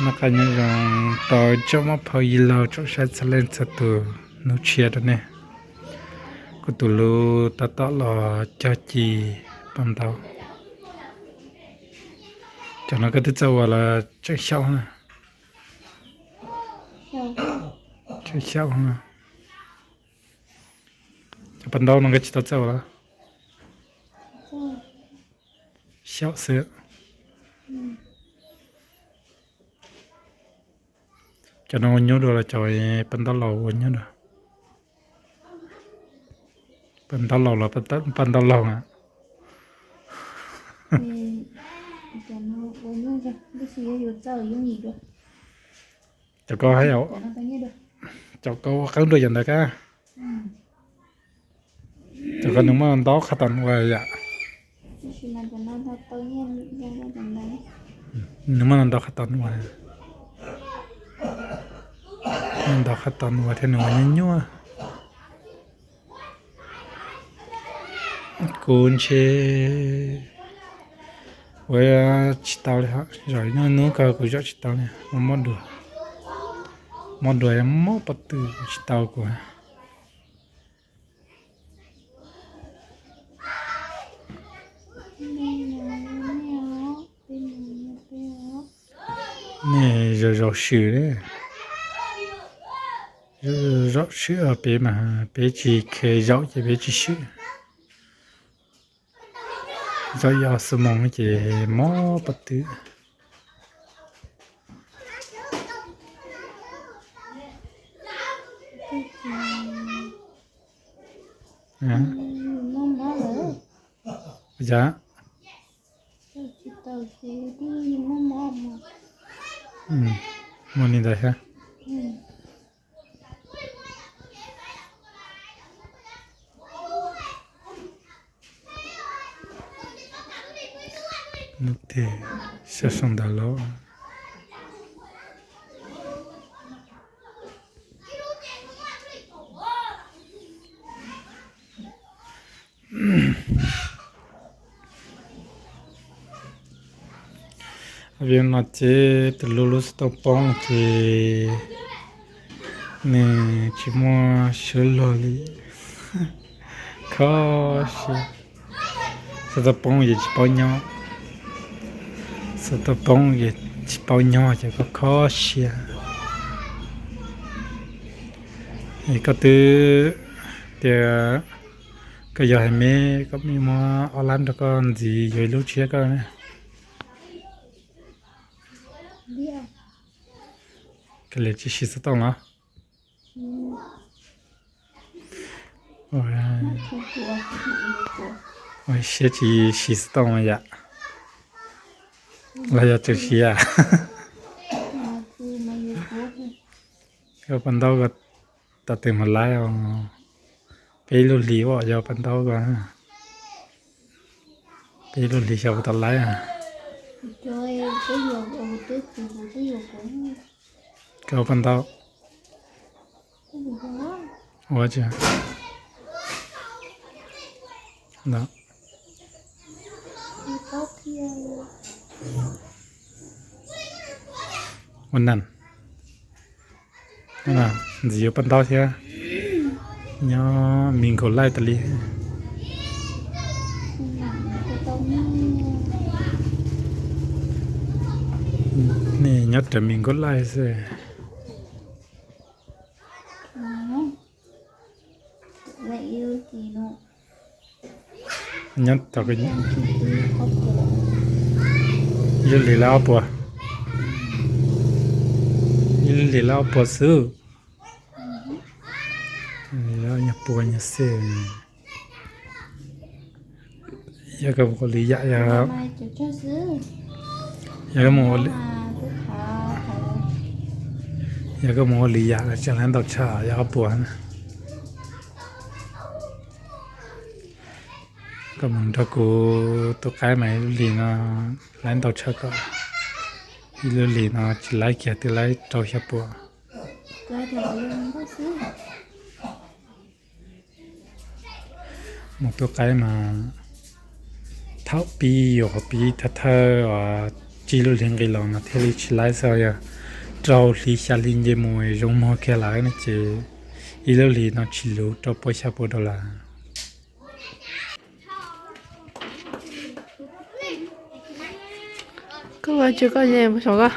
Noj qab nyob zoo rau tsoom muam phauj yig laug tsoom saib txhua leej txhua tus, hnub tshiab rau nej. Kuv tus hlub tab tom los cog ci paj ntaub. Cov no koj twb txawj ua los tseem xyaum na. Tseem xyaum na. Cov paj ntaub no koj tsis tau txawj ua los? Xyaum xwb. Cov no ua nyuaj dua los cov paj ntaub laus ua nyuaj dua? Paj ntaub laus los paj ntaub laug na. Cov koj, cov koj ua qeeb dua yam ntawd kab. Cov koj nws muaj ntaub qhab tau ua yam. Nws muaj ntaub qhab tau ua, ntaub qhab tau ua thiab nws ua nyuaj nyuaj. Kuv ntshe ua tsis tau li, zaum ib hnub kawg kuv zaum tsis tau li, ua mob dua, mob dua mob pob tw tsis tau kuv. Nej zaum zaum swm, zaum swm peb mas peb tsis kheev zaum ces peb tsis swm. Zaum ib ob xuab moos ces mob pob tw. Muaj li ntawd thiab. Ntawd los. Vim no ces tus hlub lub xov tooj poob ces nws tsis muaj suab luag li. Kho siab. Xov tooj poob ces tsis paub nyob. Xov tooj poob ces tsis paub nyob ces kho kho siab. Es koj twb tias koj yog hais me, koj me muab ob lab nrog koj ntxiv yuav ib lub tshiab koj na. Koj li tsis siv xov tooj los? Ua siab tsis siv xov tooj yam. Los yog tseem siv? Koj paj ntaub ko, tau tes mus laib os. Peb lub hlis os yog paj ntaub ko. Peb lub hlis xyov puas tau laib. Koj paj ntaub. Ua tsi? Ua neej. Ntxiv yuav paj ntaub thiab. Nyob me nkaus laij tas li. Nej nyob raws me nkaus laij xwb. Nyob tau ib lub hlis lawm ob puas, ib lub hlis lawm ob puas xwb. Yog puas nyuag xwb. Yog koj mus ua lwm yam, yog, yog koj mus ua, yog koj mus ua lwm yam los tseem laib ntau tshaj yog ob puas na. Koj mus nrog kuv tus qaib mas ib lub hlis no laib ntau tshaj koj. Ib lub hlis no tsis laib kiag twb laib rau xya puas. Mus tua qaib mas thaum pib yuav qhov pib thawj thawj os, Tsib lub hlis nqis los mas thiaj li tsis laib xwb, yog rau hli xya hli nce mus zoo mog kiag lawm no ces ib lub hlis no tsis luv rau pua xya pua dollar. Koj ua tsis koj nce mus saum koj.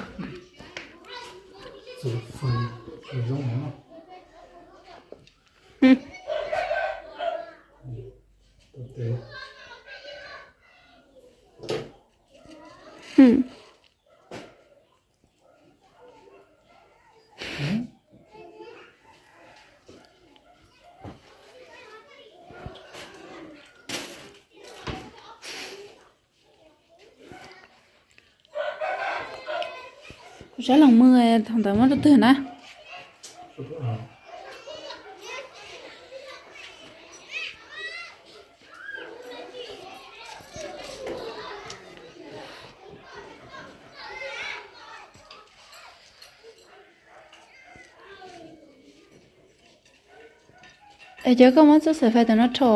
Kuv saib los mus, thaum ntawd muab rau twg na? Es cov koj muab txoj xaim fais tam no rho.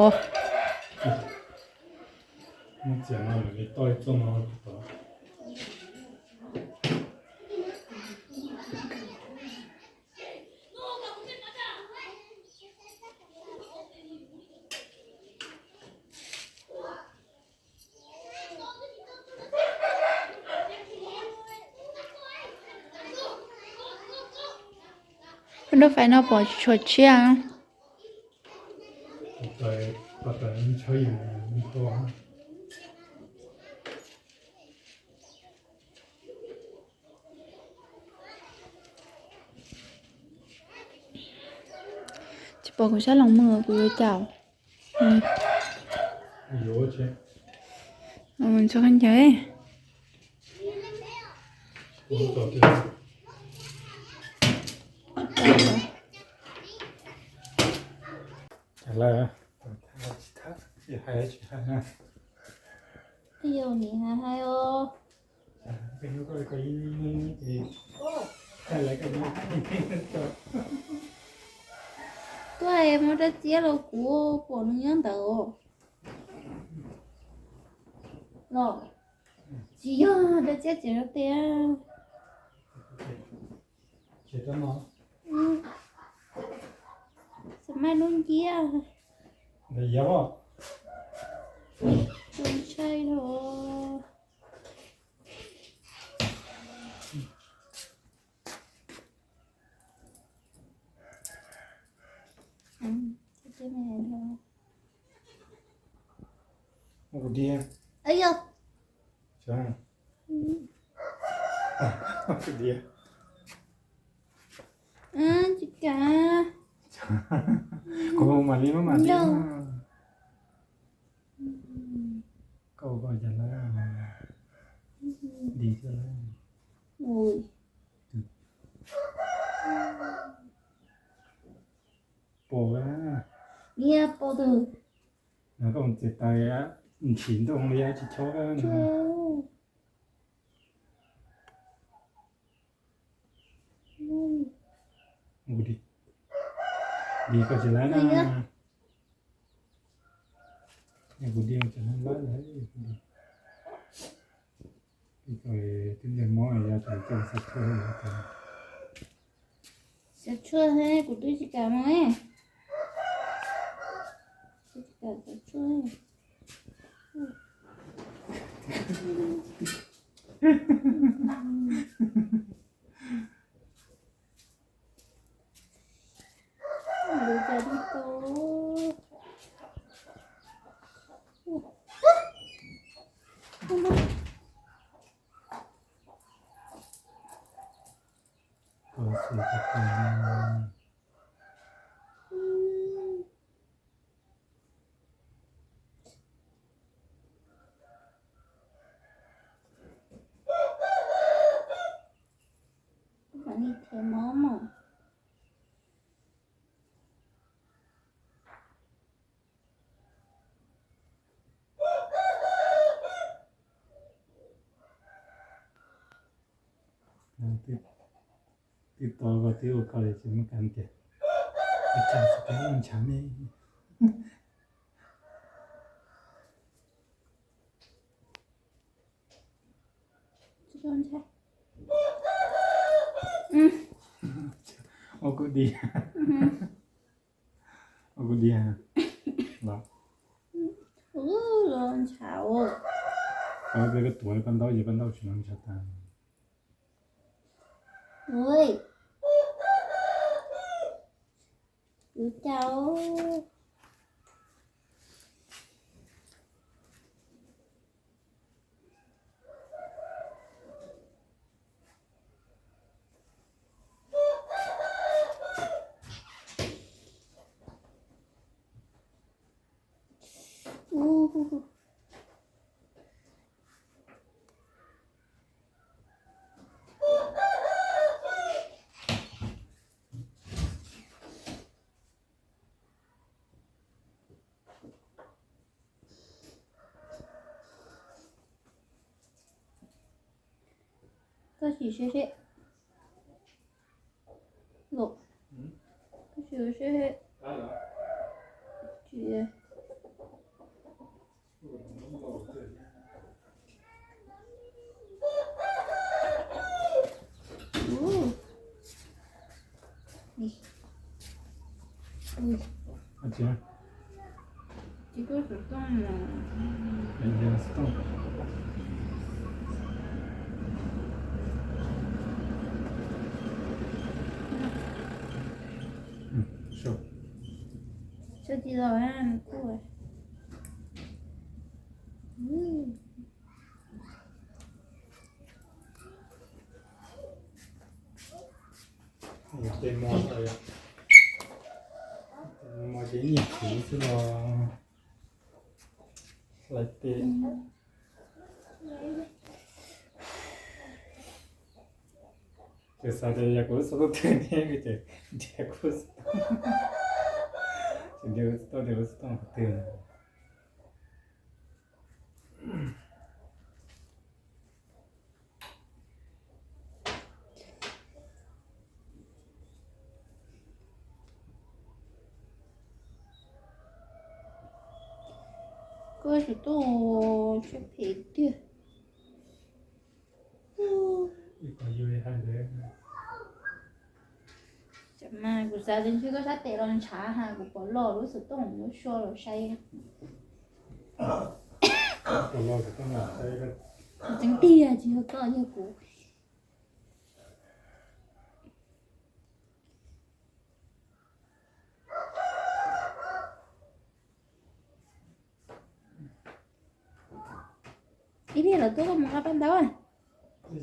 Lub fais no pom tsis tshua tshiab. Tsis pom kuv sab los mus kuv yuav cas. Tso khaub ncaws. Yog nim hais hais os. Tuaj muab rab txiab los kuv pom nws nyob ntawd os. Los tsis yog rab txiab ces rab tes. Xam maj lub nciab. Tus ntshai los. Kuv diag. Yog. Kuv diag. Tsis kam. Kuv mam li muab mam li. Koj ua koj cas lawm? Dis xwb lawm. Pom, niag pom twg? No koj txiv taws ntshis ntuj li tsis chob. Dis koj tsis laib na. Kuv di tsis laib lawm. Twb ntsej mob yog tseem xav tshuaj. Xav tshuaj thiab kuv twb tsis kam mus. Tsis kam xav tshuaj. Twb tos koj twb ua koj li tsis muaj kas tias, ua cas tsis tau ntshav ne. Ua kuv diag. Ua kuv diag los. Los ntshav. Peb koj tuav paj ntaub ces paj ntaub tsis los ntshav tag. Ui, kuv cau. Koj sim seb seb. Los, koj sim seb seb. Tsis. Tsis, kuv xov tooj. Tsis los kuj. Ces mos, mos ces nyiam kuv xwb los hlais tes. Ces xav tias yog kuv lub xov tooj twg thiab ces nrhiav kuv xov tooj, ces nrhiav kuv xov tooj, nrhiav kuv xov tooj qhov twg. Koj tus tub siab phem tiag. Mas kuv xav tias ntshe koj sab tes los ntshav ha, kuv pom loj lub xov tooj lub suab los saib. Kuv tseeb tiag tsis yog koj yog kuv. Ib pliag lawv tuaj koj mus nqa paj ntaub. Kuv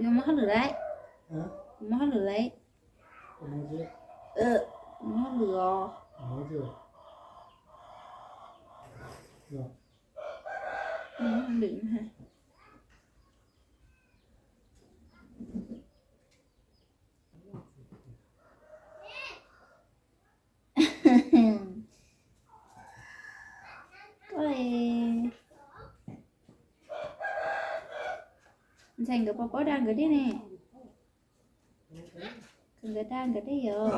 yuav muab hauj lwm lawm. Kuv muab hauj lwm lawm. Kuv muab hauj lwm os. Muab hauj lwm. Koj, ntxhais nkawd puas paub dag nkawd dej ne? Nkawd dag nkawd dej yom.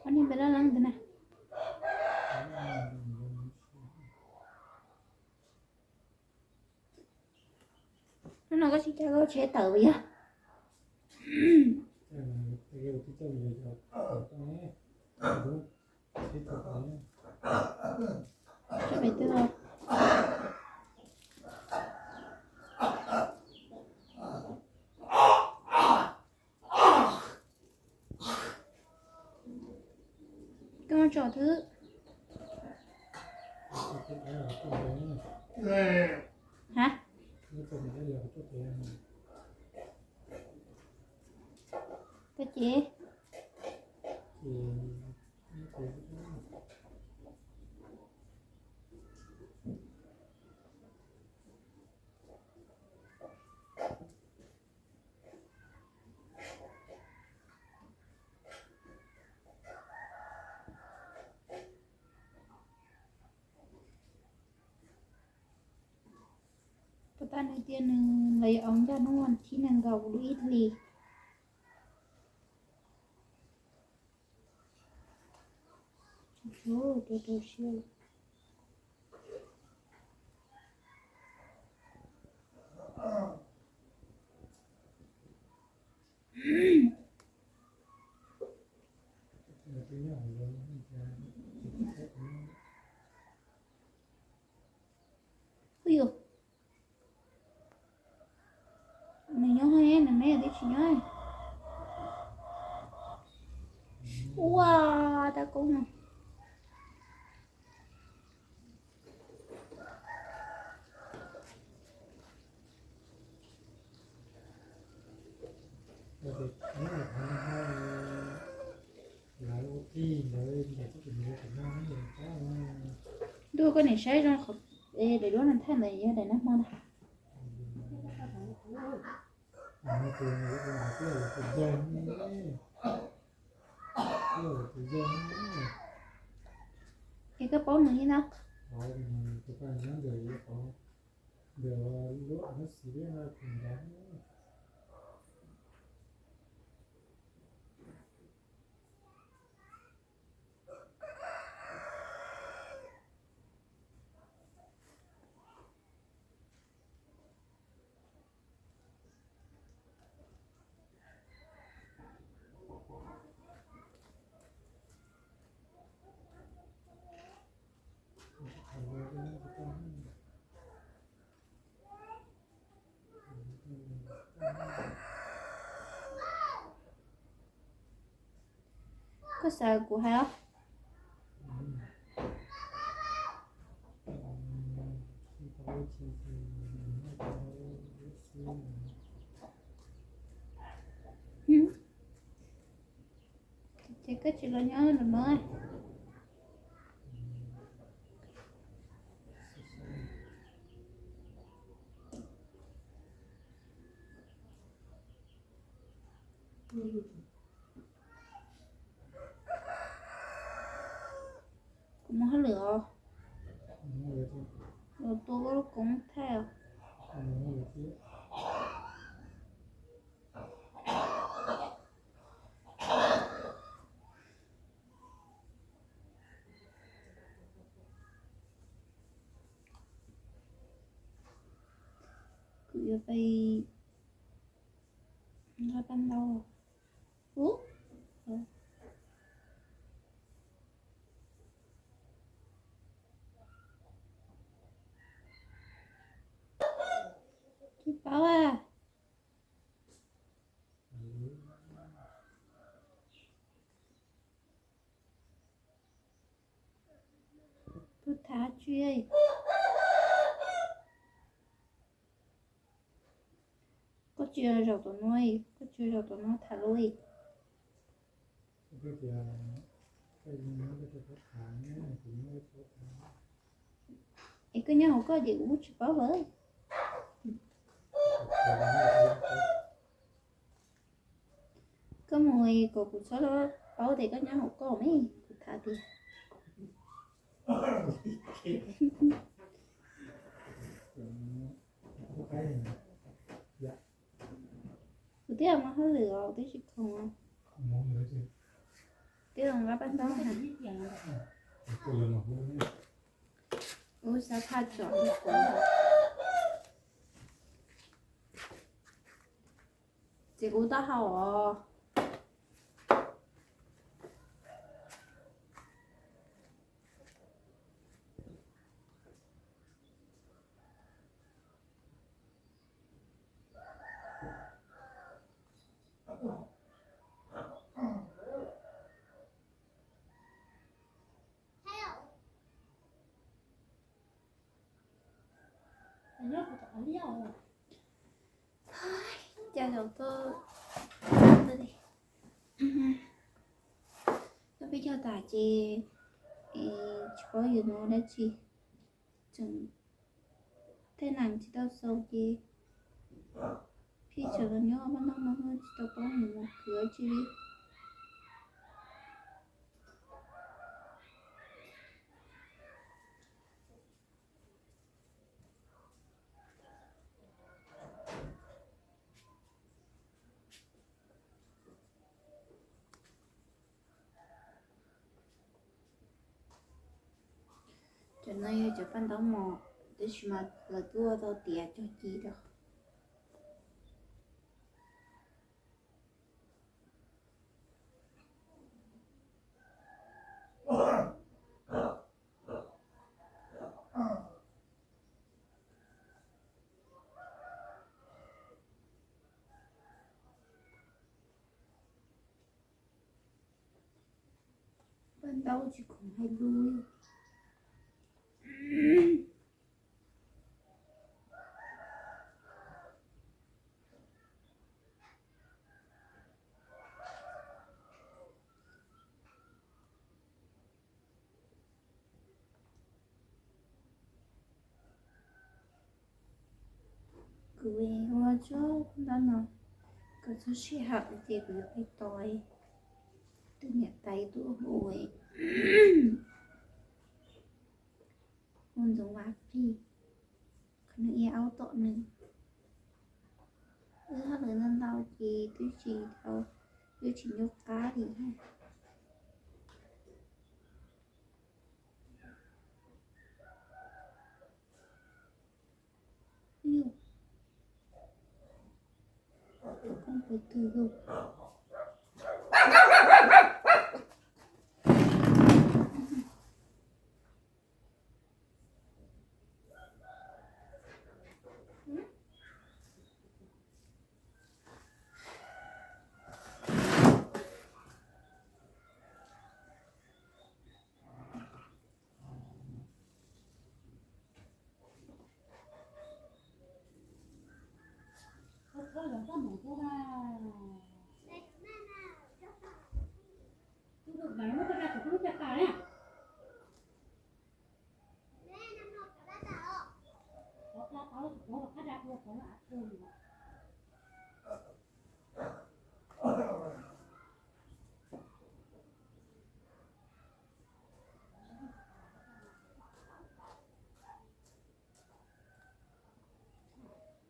Ob niag npaj laj leeb ntawd na. Hnub no koj tsis coj koj tsheb tawm yog? Tsheb pem twg? Koj muab tso thwb. Ha? Koj ces. Puas tas nws tias nws lawv yuav ua ncaj hnub vas thib nees nkaum lub ib hlis. Ua rau rau siab. Ui yus, nws nyob, nws me tib tsis nyob. Ua, tab koob no. Ntuj, koj nim saib zoo qhov daim duab no thaij ntawd yog daim nag hmo ntag. Es koj paub nws li ntawd. Koj xav kuv hais os? Ces koj tsis los nyob lawm no. Kuv muaj hauj lwm os. Los tua koj lub koob thaij os. Kuv yuav pais nqa paj ntaub. Ub, tsis paub a. Tus tham tsi, koj tsis zaum tom no, koj tsis zaum tom no tham lus. Es koj nyob hauv koj ces kuv tsis paub lawm. Koj mus kom kuv txhob paub tias koj nyob hauv koj me, kuv tham tias. Kuv twb muaj hauj lwm os, twb tsis khoom. Twb los nqa paj ntaub na. Ub, xav phaj tsom. Ces kuv taub hau os. Cas zaum tau, tau peb caug tas ces tsis paub yuav mus dab tsi, tseem tej neeg tsis tau xaus ces pheej tseem los nyob paj ntaub no tsis tau paub mus mus khwv dab tsi li. Cov no yog cov paj ntaub mos, tab sis mas lawv twb ua tau tiav cog ci lawm. Paj ntaub tsis khoom hais lus. Kuv ua tsob ntab no kom txog sij hawm ces kuv yuav pib tov. Tus niam tais tuaj hu, hu ntxoov Vam Qig, qhov no ib aub tom nws. Wb hauj lwm ntau ntau ces twb tsis tau, twb tsis nco qab li thiab.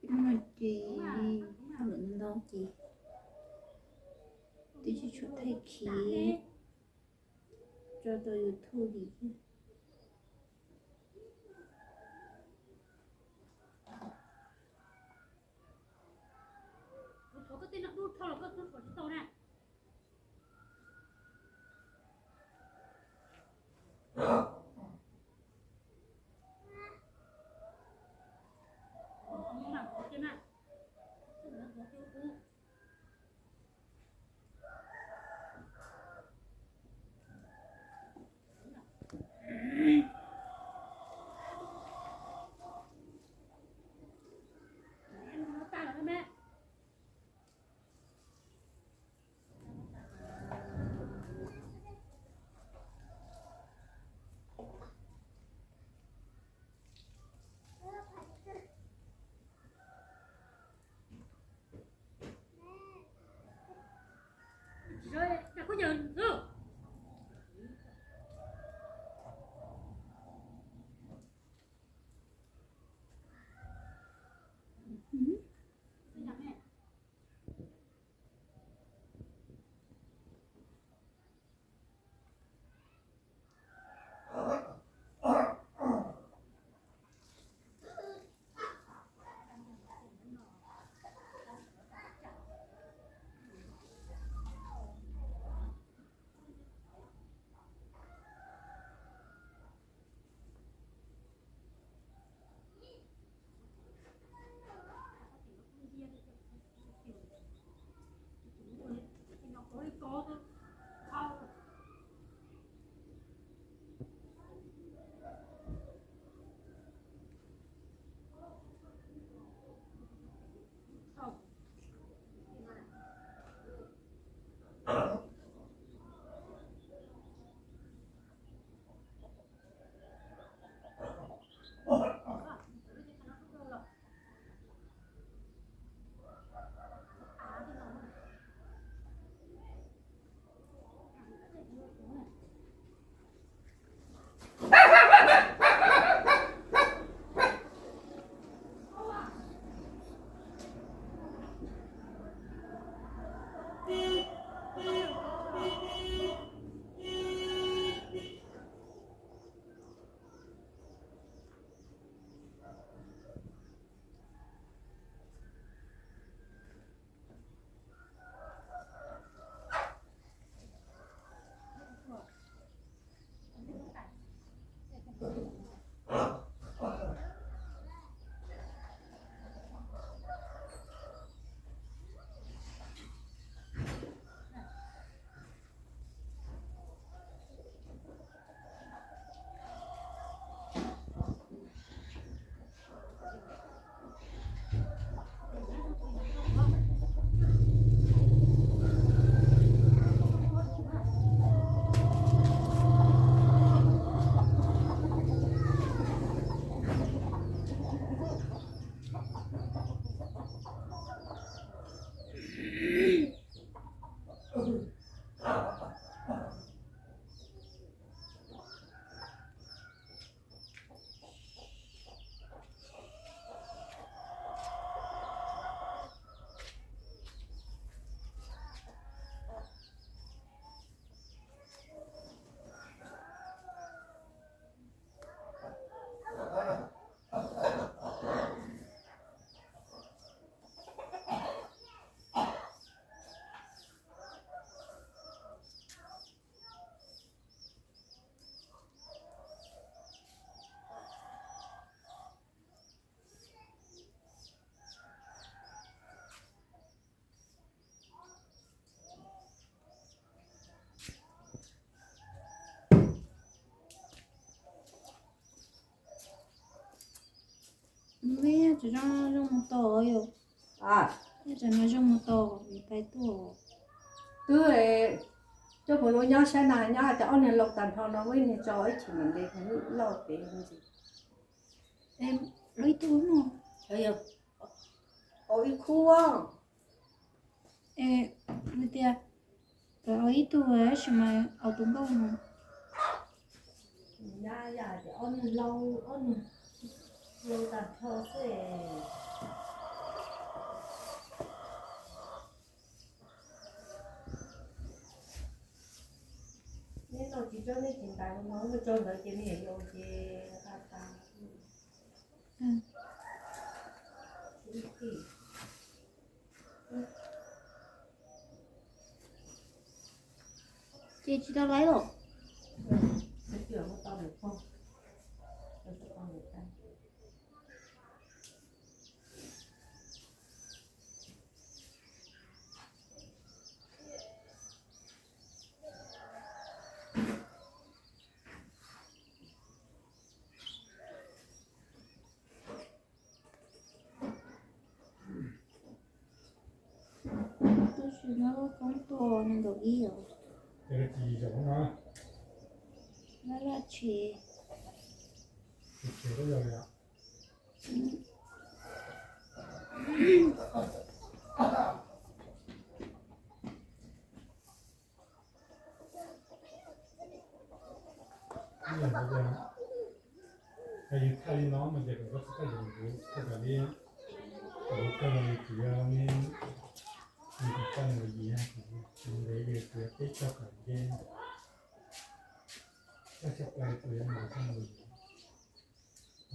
Hnub no ces hauj lwm ntau ces twb tsis tshua thaij khiv tso rau YouTube li thiab. Tseem zoo, zoo mus tos yom. Tseem no zoo mus tos vim pais tuaj. Twb coj mus lub nyob saib na, nyob hais tias ob niag laus tag nrho no muaj ib niag tso ib chim mam li loj pem ntsis. Lub ib tug no. Ib khub. Tias, ib tug tab sis mas ob tug nkauj no. Nyab yam tias ob niag laus, ob niag laus tag nrho xwb. Neb noj tsis tsob neb tsis ntais no, muab tso ntawd ces nws yuav ces qa tas. Ces tsis tau laib los. Tab sis no koob tuaj nees nkaum ib os. Laj laj tshis. Yog hais tias yus thaj li no mas ces kom koj txhob thaj yus kuv thaj kom li kuv kawg los yus tsis yog li, yus kom koj nees yim, ntev li kuv yog peb caug kawm nce, koj txhob plai kuv yog nees yim,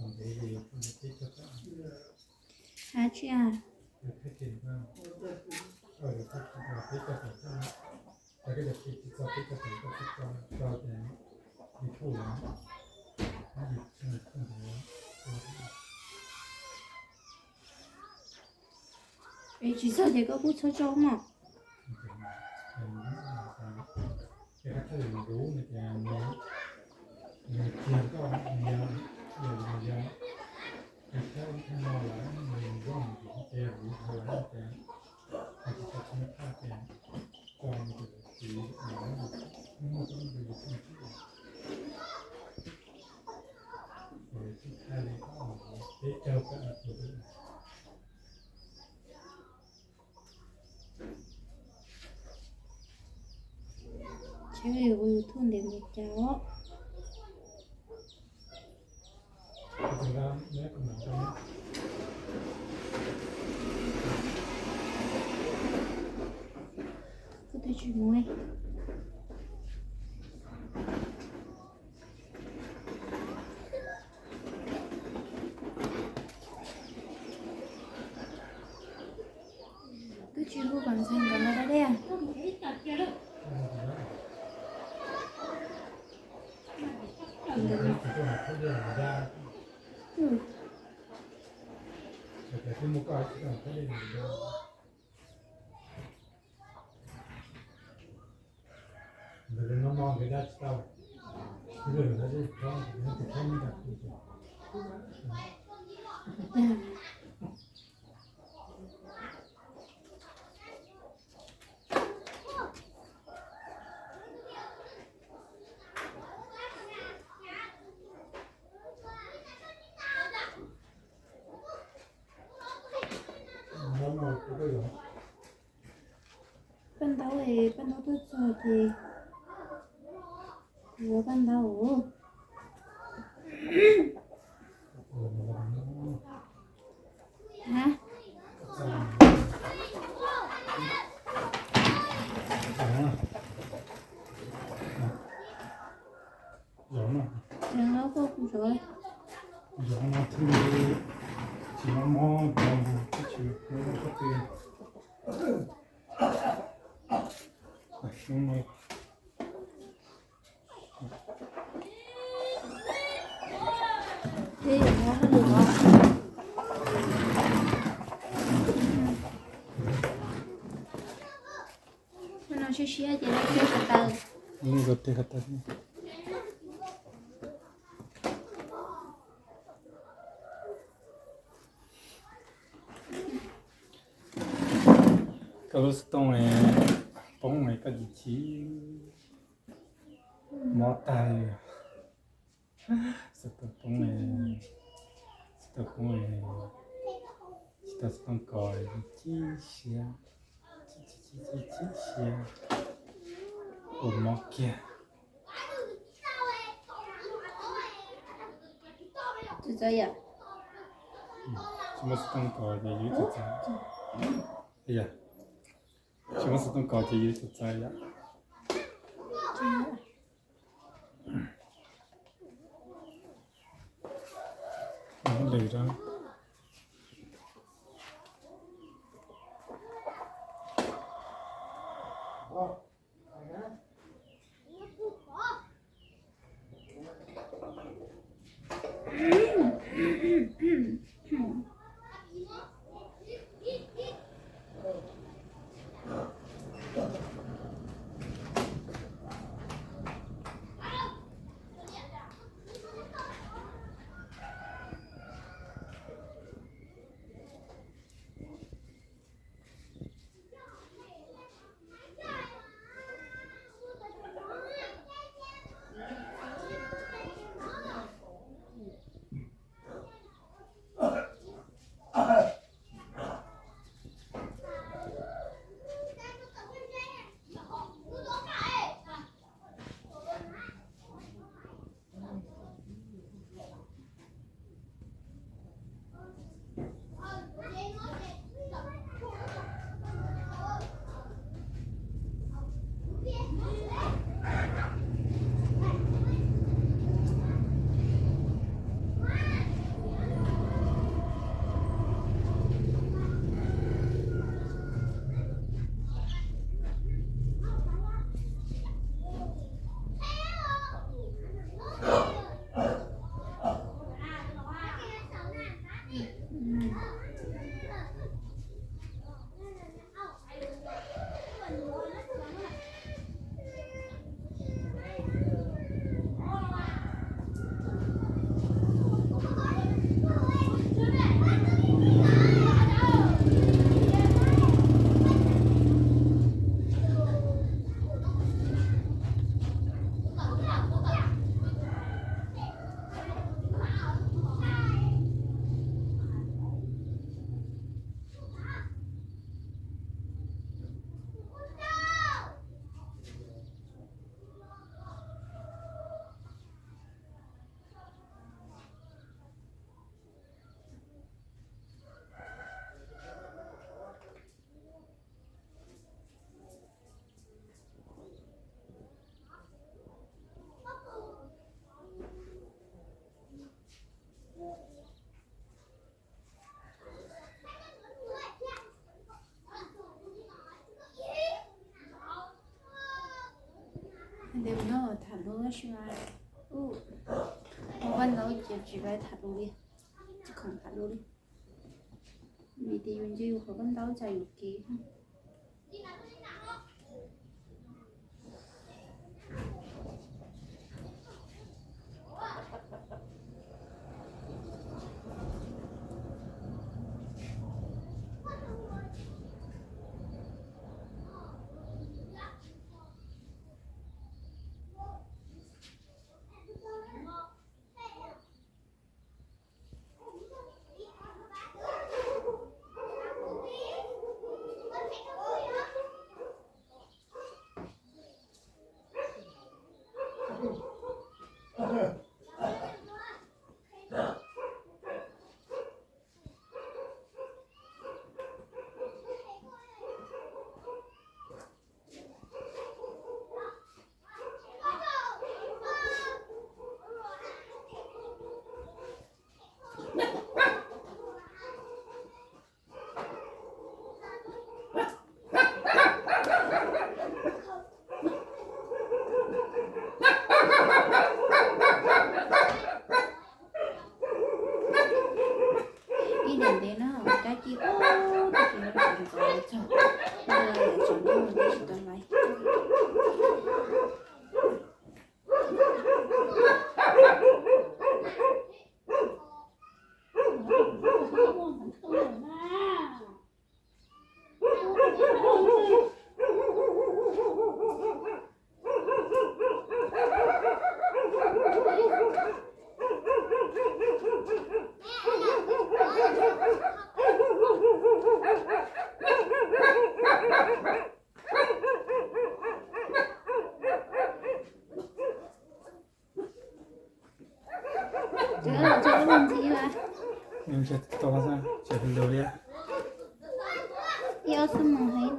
ntev li kuv yog peb caug kawm. Hab tsi a? Peb caug kawm, peb caug kawm, peb caug kawm, peb caug kawm, peb caug kawm, peb caug kawm, YouTube no. Es tsis txog ces koj kuj txhob tso mog. Ces koj txhob yuav nws kuv no ces nws txiag koj, nws yog, yog nws yog, nws txhob ib thaj no lawm nws zoo ces yog kuv ntawd lawm ces nws tsis tau txhob thaj ces tso nws tus txiv nws muaj txoj nws tus yus txhob ntsib. Ces txhob thaj li koj peb caug kawm tus. Saib kuv YouTube ntev mus cas os. Kuv twb tsis mus. Twb tsis hu kom ntxhais nkawd los da dej. Paj ntaub, paj ntaub tuaj txog ces yuav paj ntaub. Ha? Zaum no, zaum no kuj kuv zaum. Zaum no thiaj li tsis mob mob, tsis mob mob qhov twg. Xyoo no. Siab siab ces lawv thiaj ko taw. Ko taw. Koj lub xov tooj poob es koj tsis chim, mob tag li. Xov tooj poob, xov tooj poob, tsis tau xov tooj kos, chim siab, chim siab, ua mob kiag. Tsis muaj xov tooj kos ces yus tsis txawj. Tsis muaj xov tooj kos ces yus tsis txawj yom. Lwm rau. Ntev no tham lus tab sis mas ua paj ntaub ces tsis pab tham lus li, tsis khoom tham lus li. Vim tias yus nce yus qhov paj ntaub cas yus kev. Tsis tau xwb, tsis hais lus li. Ib ob xuab moos heev.